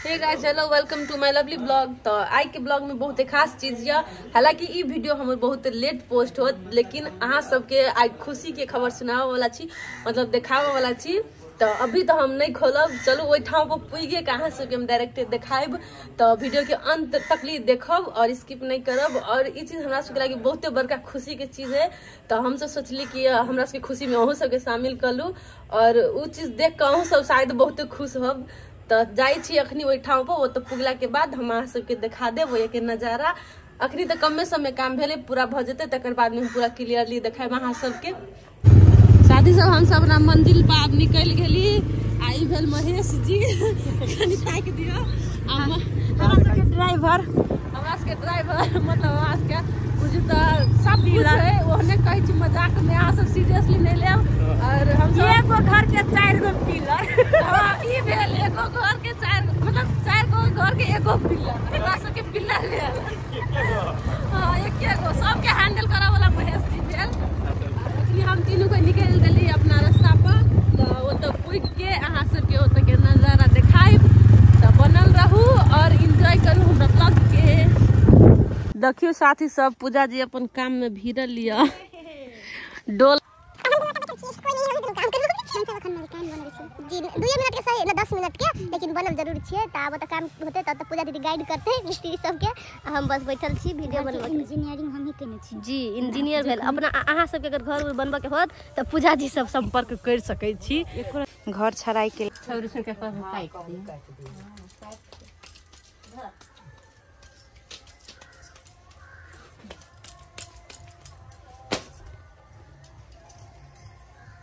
Hey guys, hello, welcome to my lovely blog. तो आई के blog में बहुत खास चीज यह, हालांकि ई वीडियो हमर बहुत लेट पोस्ट होत, लेकिन अहाँ सबके आई खुशी के खबर सुनावे वाला छी, मतलब देखावे वाला छी। तो अभी तो हम नहीं खोलब, चलू ओहि ठाम पर पुगे के अहाँ सबके हम डायरेक्ट देखायब। तो वीडियो के अंत तक देखब और स्किप नहीं करब। और ई चीज हमरा सबके लागी बहुते बड़का खुशी के चीज है। तो हम सब सोचली कि हमरा सबके खुशी में अहूँ सबके शामिल कर लूँ और उ चीज देख के अहूँ सब शायद बहुते खुश होब। तो जाइ छी अखनी ओहि ठाम पर, ओतऽ पुगला के बाद हम अहाँ सबके देखा देब ओहि के नजारा। अखनी तऽ कमे समय काम भेलै, पूरा भऽ जेतै तकर बाद में पूरा क्लियरली देखायब अहाँ सबके। साथी सब, हम सब अपना मंदिर पर आब निकलि गेली। आ ई भेल महेश जी, कनि ताकि दियौ। हमरा सबके ड्राइवर, हमरा सबके ड्राइवर मतलब हमरा सबके बुझू तऽ सब कुछ है। ओहने कहै छी मजाक में, अहाँ सब सीरियसली नहीं लेब। और हम सब एगो घर के 4 गो पिलर, हाँ ई भेल एगो घर के 4, मतलब 4 गो घर के एगो पिलर, हमरा सबके पिलर भेल। हाँ एके गो सबके हैंडल करे वाला महेश जी भेल। अखनी हम तीनू को निकलि देली अपना रास्ता पर, तो ओतऽ पुगि के अहाँ सबके ओतऽ के नजारा देखायब। तऽ बनल रहू और एंजॉय करू हमरा ब्लॉग के। देखियो साथी सब, पूजा जी अपन काम में भिड़ल यऽ। डोल जी 2 मिनट के सही, 10 मिनट के, लेकिन बनल जरूर छियै। तऽ आब ओतऽ काम होतै तब तऽ पूजा दीदी गाइड करतै मिस्त्री सबके, हम बस बैठल छी वीडियो बनबै। इंजीनियरिंग हमही केने छी जी, इंजीनियर भेल अपना। अहाँ सबके अगर घर बनबऽ के होत तऽ पूजा जी सब संपर्क कर सकै छी। घर छड़ाई के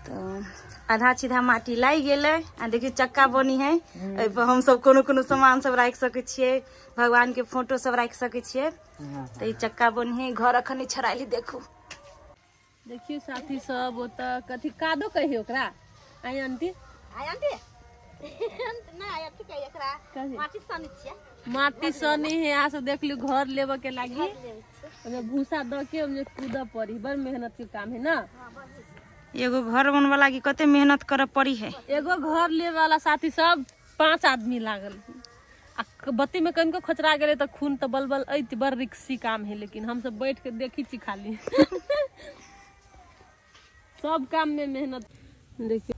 तो आधा सीधा माटी लागि गेलै। आ देखियौ चक्का बनी है, एहि पर हम सब कोनो कोनो सामान सब राखि सकै छियै, भगवान के फोटो सब राखि सकै छियै। तऽ ई चक्का बनी है। घर अखन छड़ाइल देखू। देखियौ साथी सब, ओतऽ कथी कादो कहियो ओकरा? आई आंटी, आई आंटी ना, आई अथी कहियो ओकरा, माटी सनी छियै, माटी सनी है। अहाँ सब देख लियौ घर लेबऽ के लागी ओमे भूसा द के ओमे कूदऽ पड़ी, बड़ मेहनत के काम है ना। एगो घर बनवा लागी कते मेहनत करे पड़ी है। एगो घर ले वाला साथी सब 5 आदमी लागल। आ बत्ती में कनिको खोचरा गेलै तऽ खून तऽ बलबल ऐत, बड़ रिक्सी काम है। लेकिन हम सब बैठ के देखी छी खाली। सब काम में मेहनत। देखियो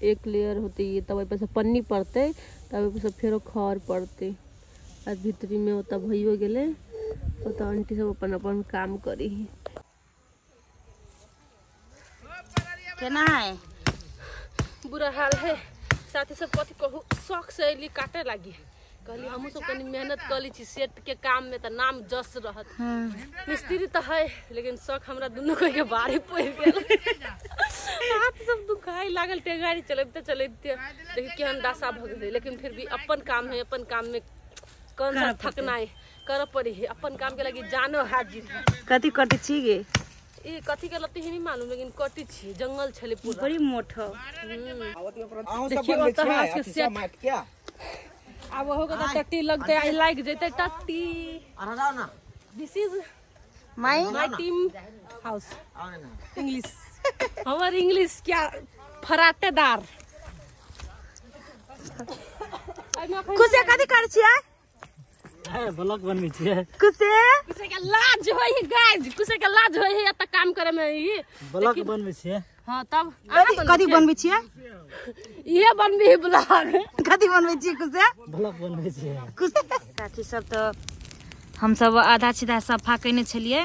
एक लेयर होते ये, तब ओहि पर से पन्नी पड़तै, तब ओहि पर से फेरो खर पड़तै। आ भीतरी में ओतऽ भइयो गेलै, ओतऽ आंटी सब अपन अपन काम करी। केना है बुरा हाल है साथी सब, कथी कहू, शौक से अयली काटे लागी। कहली हमहूँ सब कनी मेहनत कर ली छी सेट के काम में तऽ नाम जस रहत। मिस्त्री तऽ है, लेकिन शौक हमरा दुनू के बारी पड़ि गेल। हाथ सब दुखाइ लागल टेंगारी चलबिते चलबिते। देखियौ केहन दशा भऽ गेलै, लेकिन फिर भी अपन काम है, अपन काम में कौन सा थकनाइ करऽ पड़ी है। अपन काम के लागी जानो हाजिर। कथी कटै छी गे? ई कथी के लत्ती नहीं मालूम, लेकिन कटी छी, जंगल छले पूरा, बड़ी मोट हो। देखियो ओतऽ हमरा सबके सेट आब ओहो के तऽ टट्टी लगतै, आई लागि जेतै टट्टी। This is my my team house. English, हमर इंग्लिश क्या फराटेदार। कुसे कथी करै छियै? ब्लॉग बनबै छियै। कुसे कुसे के लाज होय है गाइस, कुसे के लाज होय है एतऽ काम करे में। ई ब्लॉग बनबै छियै। हां तब कथी बनबै छियै? इहे बनबै है ब्लॉग। कथी बनबै छियै कुसे? ब्लॉग बनबै छियै कुसे। साथी सब, तऽ हम सब आधा सीधा सफा केने छलियै,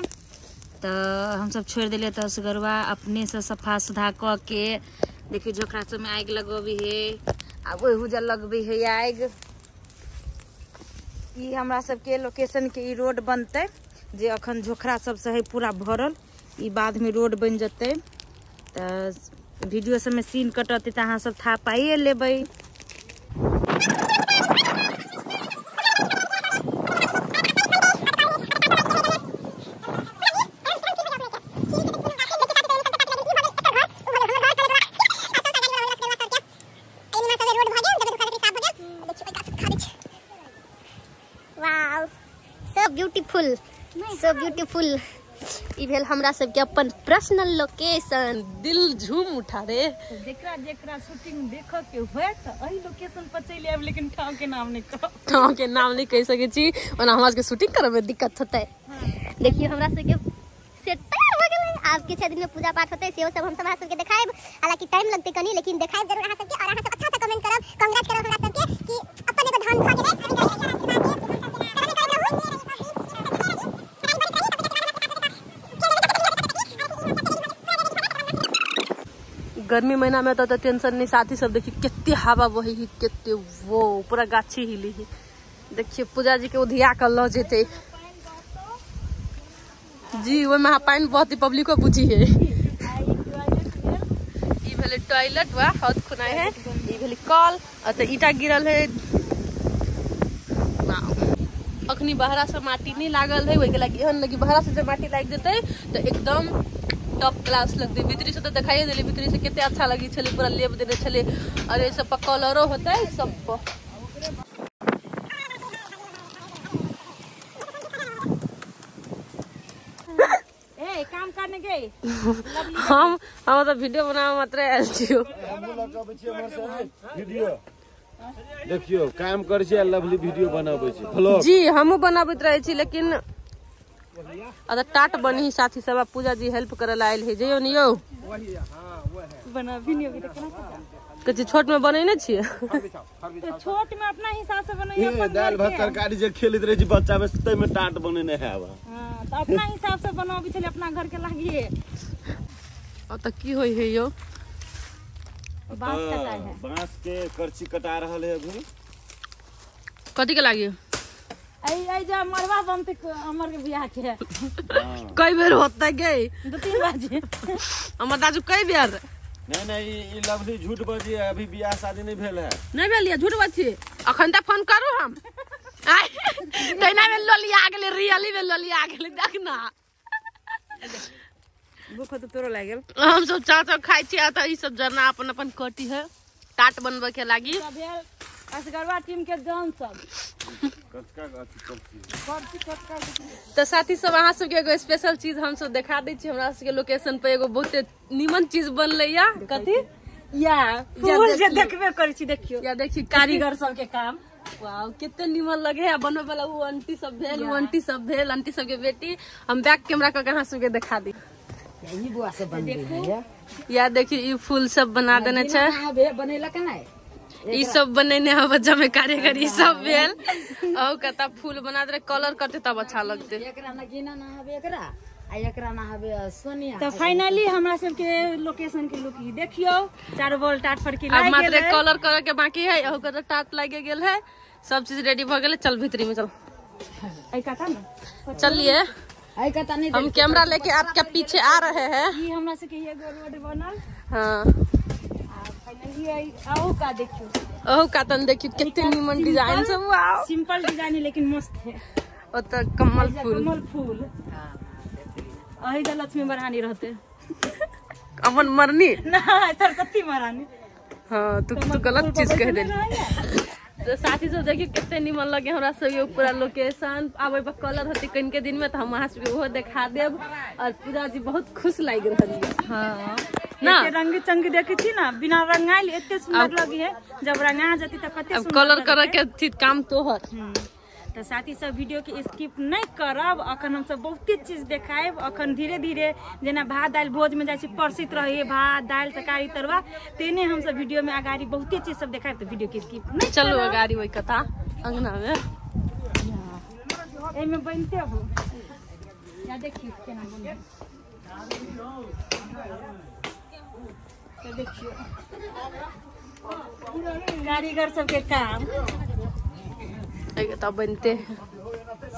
तऽ हम सब छोड़ि देलियै। तऽ असगरुआ अपने से सफा सुधा कऽ के देखियौ झोखरा सब में आगि लगबै है, आ ओहि हुजा लगबै है आगि। ई हमरा सबके लोकेशन के ई रोड बनतै, जे अखन झोखरा सबसे है पूरा भरल, ई बाद में रोड बनि जेतै। तऽ वीडियो सबमे सीन कटतै तऽ अहाँ सब था पाइए लेबै। Wow, so beautiful, so beautiful. ई भेल हमरा सबके अपन पर्सनल लोकेशन। दिल झूम उठा रे। जेकरा जेकरा शूटिंग देख के होय त एही लोकेशन पर चलि आयब, लेकिन ठाव के नाम नहीं कहब। ठाव के नाम नहीं कह सके छी, ओना हमरा सबके शूटिंग करब में दिक्कत होतै। देखियो हमरा सबके सेट तैयार हो गेलै। आब किछु दिन में पूजा पाठ होतै, सेहो सब हम सब अहाँ सबके देखायब। हालांकि टाइम लगतै कनी, लेकिन देखायब जरूर अहाँ सबके। और अहाँ सब अच्छा से कमेंट करब, कांग्रेस करब हमरा सबके कि अपन एगो धान खा गेलै। गर्मी महीना में तो टेंशन नहीं। साथी सब देखिए कितनी हवा बही ही, कितने वो पूरा गाछी हिली ही। देखिए पूजा जी के उधिया कर लो जेते जी, ओहिमे पानि बहती पब्लिको बुझी है। ई भेलै टॉयलेट वा हौद खुनाइ है, ई भेलै कल, अतऽ ईटा गिरल है। अखनी बहरा से माटी नहीं लागल है, ओहिके लागि एहन लगी बहरा से जे माटी लागि जेतै तऽ एकदम टॉप क्लास लगते। भीतरी से तो दिखाई दिले, भीतरी से कितने अच्छा लगी छले, पूरा लेप देने छले। और ये सब पर कलरो होता है सब पर। ए काम करने गए हम तो वीडियो बनावे मात्र आयल छियो। वीडियो देखियो काम करै छी, लवली वीडियो बनाबै छी व्लॉग जी हमहु बनाबैत रहै छी, लेकिन अरे टाट बनी साथी सब। पूजा जी हेल्प करे ला आयल है, जइयो न यौ बनाबी नहीं अभी तक केना कथी छोट में बनेने छियै। तो छोट में अपना हिसाब से बनैया, अपन दाल भात तरकारी जे खेलैत रहै छी बच्चा में तै में टाट बनेने हैब। हां त अपना हिसाब से बनाबी छले, अपना घर के लागिए। अ त की होय है यौ? बांस कटा है, बांस के करची कटा रहल है अभी। कथी के लागी? ऐ जा मरवा बनते अमर के बियाह के। कई बेर होता गई, 2-3 बाजे हमर दाजू कई बेर। नहीं नहीं ई लवली झूठ बजी है, अभी बियाह शादी नहीं भेल है। नहीं भेल है, झूठ बजी। अखन त फोन करू हम। तैना में लोलिया गेलै, रियली में लोलिया गेलै, देख ना भूख तो तोरो लागल। हम सब चाचा खाइ छी, आ ई सब जरना अपन अपन कटी है टाट बनबै के लागी। असगरवा टीम के जान सब तो साथी सब अहाँ सबके एगो स्पेशल चीज हम सब देखा दै छी। हमरा सबके लोकेशन पर एगो बहुते नीमन चीज बनलै या कथी या फूल जे देखबे करै छी। देखियो या देखियो कारीगर सबके काम, वाओ कते नीमन लगे है। बनबै वाला उ आंटी सब भेल, उ आंटी सब भेल, आंटी सबके बेटी। हम बैक कैमरा कऽ के अहाँ सबके देखा दी। यही बुआ सब बनबै है या देखियो ई फूल सब बना देने छै, बनेलक नै ई सब बनेने है बच्चा में कारीगर, ई सब भेल। और कता फूल बना दे, कलर करते तब अच्छा लगते। एकरा नगीना ना हबे एकरा आ एकरा ना हबे सोनिया। तो फाइनली हमरा सब के लोकेशन के लुक ई देखियो, चारो बॉल टाट पर की लाग गेल। अब मात्र कलर करे के बाकी है, और कता टाट लागे गेल है, सब चीज रेडी भ गेल। चल भीतरी में चल, ऐ काका ना चलिए। ऐ काता नहीं, हम कैमरा लेके आपके पीछे आ रहे हैं। ई हमरा सब के एगो रोड बनल। हां आओ का देखियो, ओहो का तन देखियो कितने नीमन डिजाइन सब। वाओ सिंपल डिजाइन है लेकिन मस्त है। ओ त कमल फूल, कमल फूल अही द लक्ष्मी महारानी रहते, अपन मरनी ना सरस्वती महारानी। हां तू तो गलत चीज कह देली। तो साथी सब देखियो कितने नीमन लगे हमरा सब पूरा लोकेशन। आब ओहि पर कलर होते कनिके दिन में त हम अहाँ सबके ओहो देखा देब। और पूजा जी बहुत खुश लागि रहल है। हां ना रंग चंग देखे छी ना, बिना रंगाइल एते सुंदर लगी है, जब रंगा जती त कते सुंदर। कलर करे के थी काम तोहर। तो साथी सब वीडियो के स्किप नहीं करब, अखन हम सब बहुते चीज देखायब। अखन धीरे धीरे जेना भात दालि भोज में जाइ छी परसित रहे भात दालि तरकारी तरुआ, तेने हम सब वीडियो में अगाड़ी बहुते चीज सब देखायब। तो वीडियो के स्किप नहीं। चलो अगाड़ी वही कथा अंगना में एमे बनते हो या देखियो केना बने। तो देखियो कारीगर सबके काम एक तो बनते हैं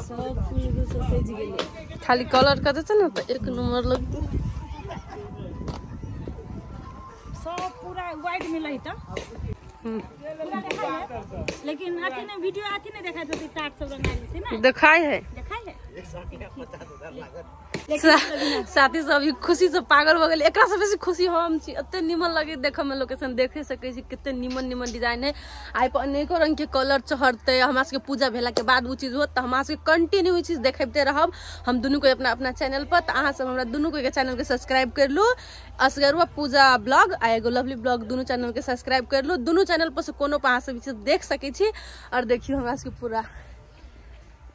सब फूल से सज गेलै। खाली कलर कर देते ना तो एक नंबर लगते, सब पूरा वाइट मिलै त लेकिन अथी ने वीडियो अथी ने देखाइत होतै, टाट सब रंगाइल छै ना। देखाय है, देखाय है। साथी सब खुशी से पागल भ गेल। एकरा से बेसी खुशी हम छी। एते निमन लगे देखे में लोकेशन, देखे सकै छी कते निमन निमन डिजाइन है। आइ पर अनेको रंग के कलर चढ़ते। हमरा सबके पूजा भेला के बाद उ चीज होत त हमरा सबके कंटिन्यू चीज देखते रहब हम दुनू को अपना अपना चैनल पर। त अहाँ सब हमरा दुनू को के चैनल के सब्सक्राइब कर लू, असगरुआ पूजा ब्लॉग आ एगो लवली ब्लॉग, दुनू चैनल के सब्सक्राइब कर लू। दुनू चैनल पर से कोनो पर अहाँ सब चीज देख सकै छी। और देखियो हमरा सबके पूरा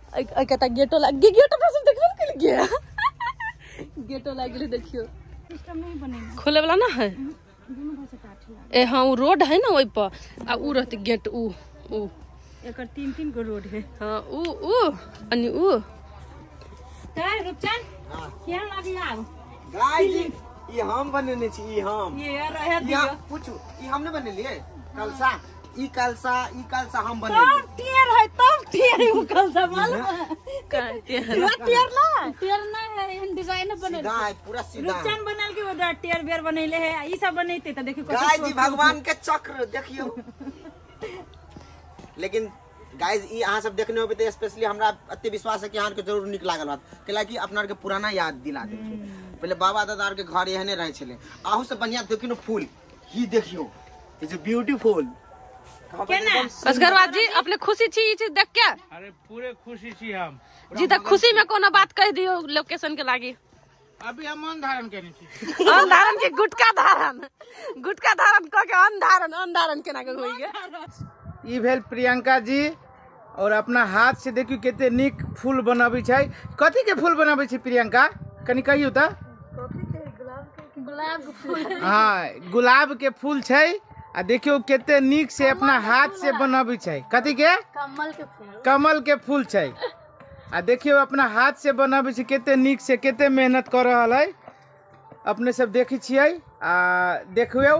एक गेटो लाग गेटो पर सब देखबे ने केलिए, गेटो लाग गेलै। देखियो सिस्टम नहीं बनेना, खोले वाला ना है दुनू भाषा काठ लाग ए हां उ रोड है ना ओइ पर आ उ रहते गेट उ उ एकर तीन तीन गो रोड है। हां उ उ अनि उ काय रूपचंद केहन लागी आब गाय जी ई हम बनेने छी, ई हम ये रहे दियो पूछू ई हम ने बनेलिए कलसा, ई कलसा, ई कलसा हम बनेलिए। तब टेर है, तब टेर है उ कलसा मालूम है का टेर टेर ना टेर ना है, एहन डिजाइन बनल सीधा है पूरा सीधा। रूपचंद बनल के उधर टेर बेर बनैले है, ई सब बनैते त देखियो गाय जी भगवान के चक्र देखियो। लेकिन गाइस ई अहाँ सब देखने होबे त स्पेशली हमरा अति विश्वास है कि अहाँ के जरूर नीक लागल होत, कैला कि अपना के पुराना याद दिला दे छै। पहले बाबा दादा के घर एहने रहे छले। आहू से बढ़िया देखियो फूल ही देखियो, is beautiful. असगरवा जी अपने खुशी छी ई चीज देख के? अरे पूरे खुशी छी हम जी। त खुशी में कोनो बात कह दियो लोकेशन के लागी। अभी हम अन्न धारण केने छी, अन्न धारण के गुटका धारण, गुटका धारण क के अन्न धारण, अन्न धारण केना के होई गे। ई भेल प्रियंका जी और अपना हाथ से देखियो कते नीक फूल बनाबै छै। कथी के फूल बनाबै छै प्रियंका, कनी कहियो त? गुलाब के फूल। हां गुलाब के फूल छै आ देखियो कते नीक से अपना हाथ से बनाबै छै। कथी के? कमल के फूल। कमल के फूल छै आ देखियो अपना हाथ से बनाबै छै कते नीक से, कते मेहनत कर रहल है। अपने सब देखै छियै आ देखियो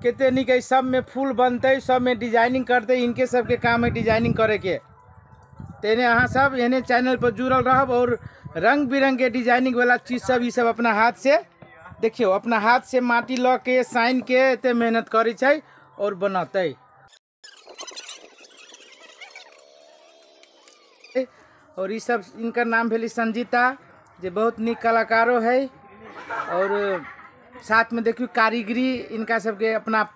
कते नीक है। सब में फूल बनतै, सब में डिजाइनिंग करतै, इनके सबके काम है डिजाइनिंग करे के। तेने अहाँ सब एहने चैनल पर जुड़ल रहब और रंग बिरंग के डिजाइनिंग वाला चीज सब ई सब अपना हाथ से देखियो, अपना हाथ से माटी ल के साइन के एते मेहनत करै छै और बनतै। और ई सब इनकर नाम भेलै संजीता, जे बहुत नीक कलाकारो है। और साथ में देखियो कारीगरी इनका सबके अपना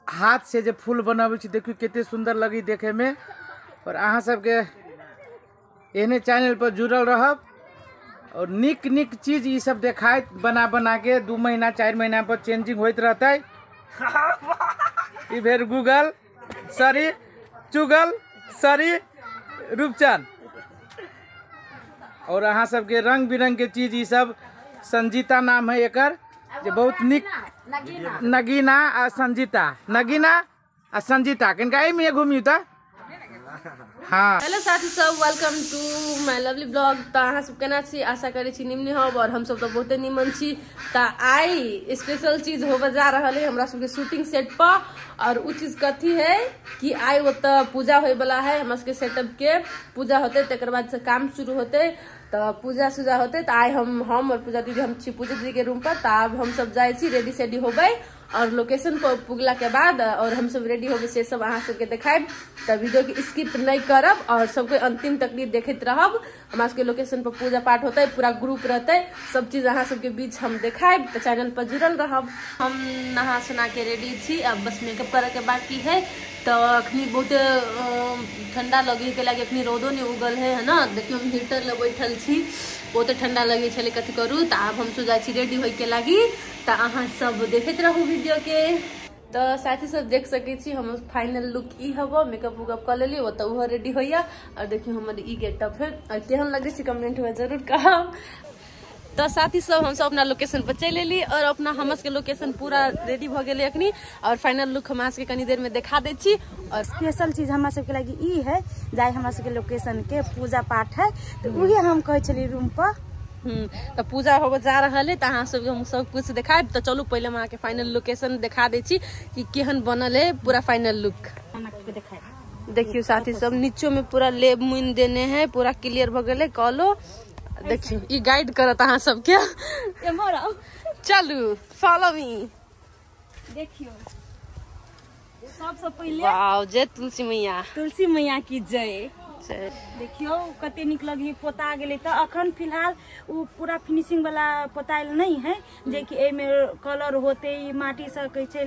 हाथ से जे फूल बनाबै छै, देखियो कते सुंदर लगी देखे में। और अहाँ सबके एहने चैनल पर जुड़ल रहब और नीक नीक चीज ई सब देखायत बना बना के। 2 महीना 4 महीना पर चेंजिंग होइत रहतै। ई भेल गूगल सॉरी चुगल सॉरी रूपचंद। और अहाँ सबके रंग बिरंग के चीज ई सब संजीता नाम है एकर, जे बहुत नीक नगीना आ संजीता, नगीना आ संजीता किनका एहिमे घुमियौ त। हाँ हेलो साथी सब, welcome to my lovely blog. त अहाँ सब केना छी? आशा करै छी निमन होब और हम सब तो बहुते निमन छी। त आइ स्पेशल चीज होबे जा रहल है हमरा सबके शूटिंग सेट पर। और उ चीज कथी है कि आइ ओतऽ पूजा होय वाला है, हमरा सबके सेटअप के पूजा होते तकर बाद से काम शुरू होते। त पूजा सूजा होते त आइ हम और पूजा दीदी हम छी पूजा दीदी के रूम पर। त आब हम सब जाइ छी रेडी सेडी होबै और लोकेशन पर पुगला के बाद और हम सब रेडी होबे से सब अहाँ सबके देखायब। त वीडियो के स्किप नहीं करब और सबके अंतिम तक देखैत रहब। हमरा सबके लोकेशन पर पूजा पाठ होते, पूरा ग्रुप रहते, सब चीज अहाँ सबके बीच हम देखायब। त चैनल पर जुड़ल रहब। हम नहा सुना के रेडी छी, अब बस मेकअप करे के बाकी है। तो अखनी बहुत ठंडा लगे के लागे, अखनी रौदो नहीं उगल है ना। देखियो हम हीटर लग बैठल छी, बहुत ठंडा लगे छले, कथी करू। तो आब हम जाइ छी रेडी होय के लागी। तो अहाँ सब देखैत रहू वीडियो के। तो साथी सब देख सकै छी हम फाइनल लुक ई हब, मेकअप उकअप कर लेली, ओतऽ उहो रेडी होइया। और देखियो हमर ई गेटअप है और केहन लगे छै कमेंट में जरूर कहब। तो साथी सब हम सब अपना लोकेशन पर चलि एली और अपना हमर सबके लोकेशन पूरा रेडी भ गेलै अखनी। और फाइनल लुक हम अहाँ सबके कनी देर में देखा दै छी। और स्पेशल चीज हमरा सबके लागी ई है, जाय हमरा सबके लोकेशन के पूजा पाठ है, तो उहे हम कहै छली रूम पर। तो पूजा होबे जा रहल है, तो अहाँ सबके हम सब कुछ देखायब। तो चलू पहले हम अहाँके फाइनल लोकेशन देखा दै छी कि केहन बनल है पूरा फाइनल लुक। देखियो साथी सब नीचो में पूरा लेब मुनि देने है, पूरा क्लियर भ गेलै कॉलो। देखियो ई गाइड करत अहाँ सबके। चलू फॉलो मी। देखियो सबसे पहले वाओ, जय तुलसी मैया, तुलसी मैया की जय। देखियौ कते नीक लगी पोता गेलै। तऽ अखन फिलहाल ओ पूरा फिनिशिंग वाला पोतायल नहीं है, जेकि एहिमे कलर होते, ई माटी से कहै छै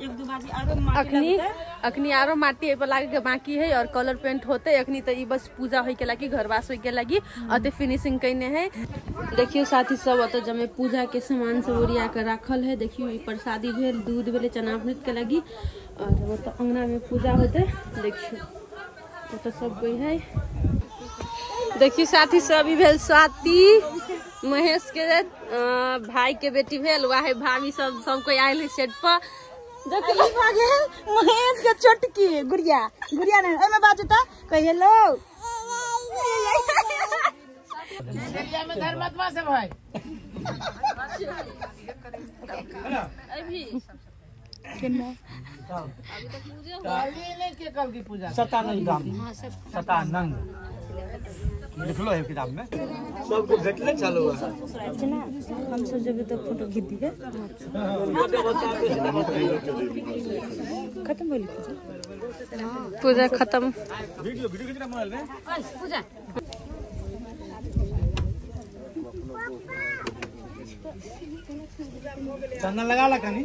एक दू बाजी आरो माटी लगतै। अखनी आरो माटी एहि पर लागे के बाकी है और कलर पेंट होते। अखनी तऽ ई बस पूजा होय के लागी, घरवास होय के लागी अते फिनिशिंग कइने है। देखियो साथी सब ओतऽ जमे पूजा के सामान सब ओरिया के राखल है। देखियो ई प्रसादी भेल, दूध भेलै चनामृत के लागी और ओतऽ अंगना में पूजा होते। देखियो ओतऽ सब कोई है। देखियो साथी सब ई भेल स्वाति महेश के भाई के बेटी भेल, वाहे भाभी सब सब कोई आयल है सेट पर। देखियो भऽ गेल महेश के छोटकी गुड़िया, गुड़िया नहीं एहिमे बाजू तऽ कहि हेलो। में धर्मात्मा सब है सतानंद गाम, सतानंद लिखलो है किताब में, सबको भेटले चालू है। हम सब जब तो फोटो खींच दिए, खत्म भेल पूजा, खत्म वीडियो वीडियो कितना मोबाइल में पूजा। चंदन लगा ला कनी।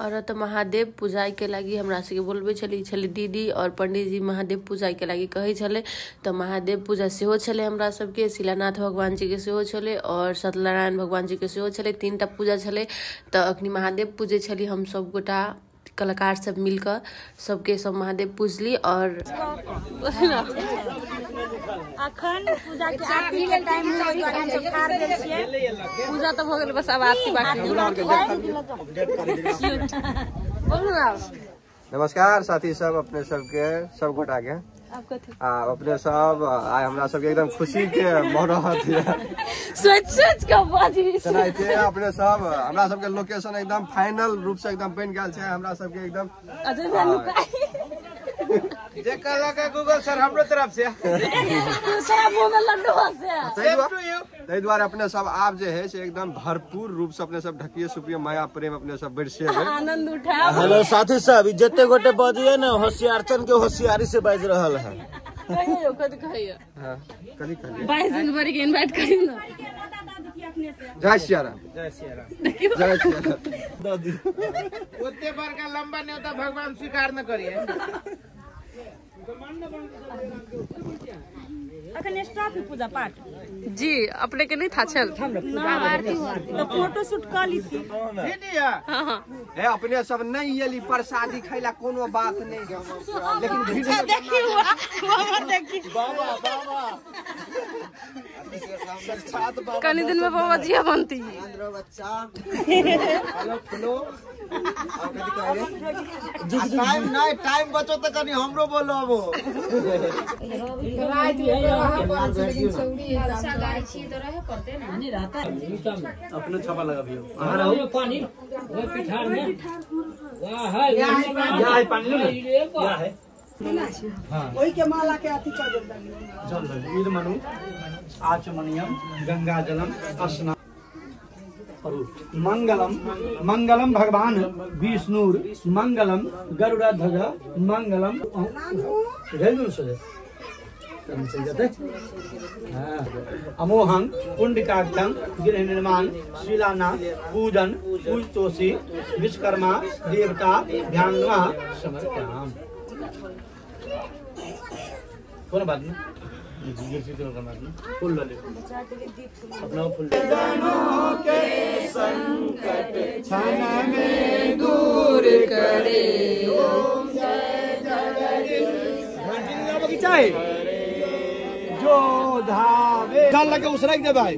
और तो महादेव पूजाई के लागी हमरा सबके बोलबै छली छली दीदी और पंडीजी महादेव पूजाई के लागी कहै छलै। तऽ महादेव पूजा सेहो छलै हमरा सबके, शिलानाथ भगवान जी के सेहो छलै और सत्यनारायण भगवान जी के सेहो छलै। 3टा पूजा छलै। तऽ अखनी महादेव पूजै छली हम सब गोटा कलाकार सब मिलकर सबके सब महादेव पूजली। और अखन पूजा के आरती के टाइम है, हम सब खार देल छियै। पूजा तो भ गेल, बस अब आरती बाकी। नमस्कार साथी सब, अपने सबके सब गोटा के आ अपने सब आइ हमरा सबके एकदम खुशी के मौरत है। सोच सोच के बाजी तेनाहिते अपने सब हमरा सबके लोकेशन एकदम फाइनल रूप से एकदम बनि गेल छै। हमरा सबके एकदम जे कहलक गूगल सर हमरो तरफ से दूसरा मुंह में लड्डू से ताहि दुआरे अपने सब आब जे है से एकदम भरपूर रूप से अपने सब ढकिए सुपिए माया प्रेम अपने सब बरसेबै, आनंद उठाब। हेलो साथी सब, जते गोटे बजिए ने होशियारचन के होशियारी से बाजि रहल है। कहियो कद कहियो। हां कली कली 22 जनवरी के इनवाइट करियो ना। जय सियाराम, जय सियाराम, जय सियाराम। दादी ओते बड़का लंबा न्योता भगवान स्वीकार न करिए। अखन स्टॉप है पूजा पाठ जी, अपने के नहीं था छल तो फोटो शूट कर ली थी। हां हां ए अपने सब नहीं एली प्रसादी खैला कोनो बात नहीं, लेकिन वीडियो देखी हुआ देखी बाबा बाबा साक्षात बाबा कनी दिन में बाबा जी बनती बच्चा। हेलो फुलो टाइम नहीं, टाइम बचो तो कनी हमरो बोलो। अब अपने छापा लगा भी पानी वाह है, या है पानी लो ना, या है ओही के माला के अथी कर देल जल जल मनु आचमनियम गंगा जलम स्नान मंगलम मंगलम भगवान विष्णु मंगलम गरुड़ध्वज मंगलम अमोहं पुंडरीकाक्षं गृह निर्माण शिलाना पूजन पूजतोषी विश्वकर्मा देवता ध्यान नमः समर्पयामि। कौन बात नहीं फूल ले अपना फूल के संकट क्षण में दूर करे ओम जय जगदीश। बगीचा है जो धावे डाल लगे उस रख दे भाई।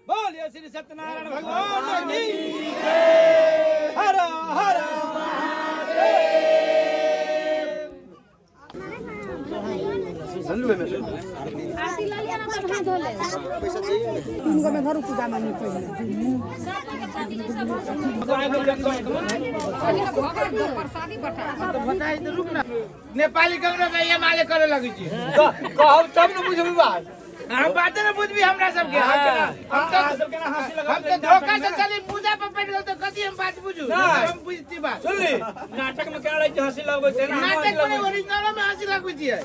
बोलिए श्री सत्यनारायण भगवान की जय। हर हर महादेव। रुकना। नेपाली कांग्रेस एमाले करे लगै छी। कहब तब न बुझबी बात। हम बाते न बुझबी हमरा सबके। हम तो धोखा से चली पूजा पर बैठ गेल तो कथी हम बात बुझू? हम बुझती बात। सुनली नाटक में क्या रहै छै हंसी लगबै छै ना? नाटक में ओरिजिनल में हंसी लगबै छियै।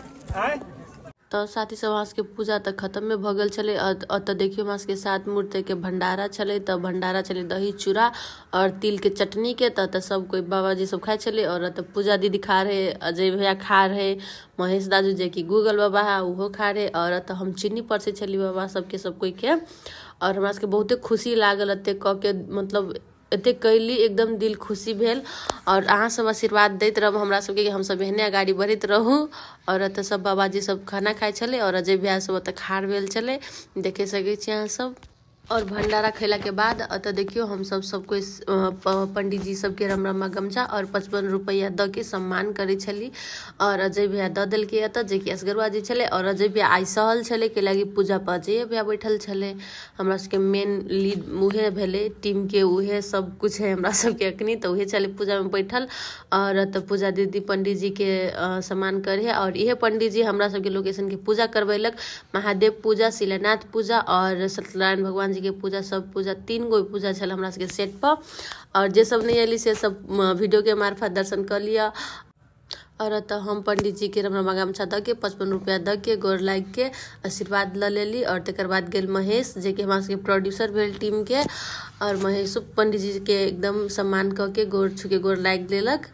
तो साथी सब अहाँ सबके पूजा तऽ खत्म भऽ गेल छलै। ओतऽ देखियौ हमरा सबके 7 मूर्ति के भंडारा छलै। तऽ भंडारा छलै दही चूड़ा और तिल के चटनी के। तऽ सब कोई बाबाजी सब खाइ छलै और ओतऽ पूजा दीदी खा रहे, अजय भैया खा रहे, महेश दाजू जे कि गूगल बाबा है उहो खा रहे और ओतऽ हम चीनी परसै छली बाबा सबके सब कोई के। और हमरा सबके बहुते खुशी लागल एते कऽ के, मतलब एते कैली एकदम दिल खुशी भेल। और अहाँ सब आशीर्वाद दैत रहब हमरा सबके कि हमसब एहने अगाडि बढ़ैत रहू। और एतऽ सब बाबाजी सब खाना खाइ छलै और अजय भैया सब ओतऽ खाड़ भेल छलै, देखे सकै छी अहाँ सब। और भंडारा खैला के बाद एतऽ देखियौ हमसब सब कोई पंडीजी सबके रमरमा गमछा और 55 रुपैआ दऽ के सम्मान करै छली। और अजय भैया दऽ देलकै एतऽ, जे कि असगरुआ जी छलै। और अजय भैया आइ सहल छलै कैलाकि पूजा पर अजय भैया बैठल छलै। हमरा सबके मेन लीड उहे भेलै टीम के, उहे सब कुछ है हमरा सबके अखनी, तऽ उहे छलै पूजा में बैठल। और एतऽ पूजा दीदी पंडीजी के सम्मान करे और इहे पंडीजी हमरा सबके लोकेशन के पूजा करबेलक। महादेव पूजा, शिलानाथ पूजा और सत्यनारायण भगवान जी के पूजा, सब पूजा 3 गो पूजा छल हमरा सबके सेट पर। और जे सब नहीं अयली से सब वीडियो के मार्फत दर्शन कर लिअ। और एतऽ हम पंडीजी के रमरमा गमछा दऽ के 55 रुपया दऽ के गोर लागि के आशीर्वाद लऽ लेली। और तकर बाद गेल महेश जे कि हमरा सबके प्रोड्यूसर भेल टीम के। और महेशो पंडीजी के एकदम सम्मान कऽ के गोर छू के गोर लागि लेलक।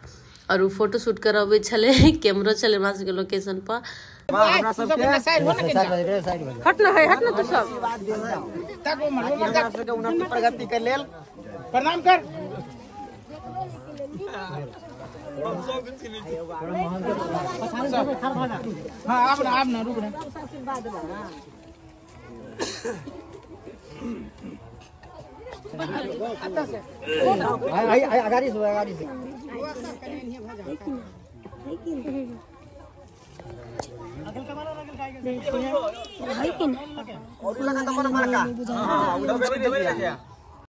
और उ फोटो शूट करबै छलै, कैमरो छलै हमरा सबके लोकेशन पर। हट न है, हट न तू सब। प्रगति के लेल प्रणाम कर। हाँ आब ना, आब ना, रुक ना। अगाड़ी से, अगाड़ी से।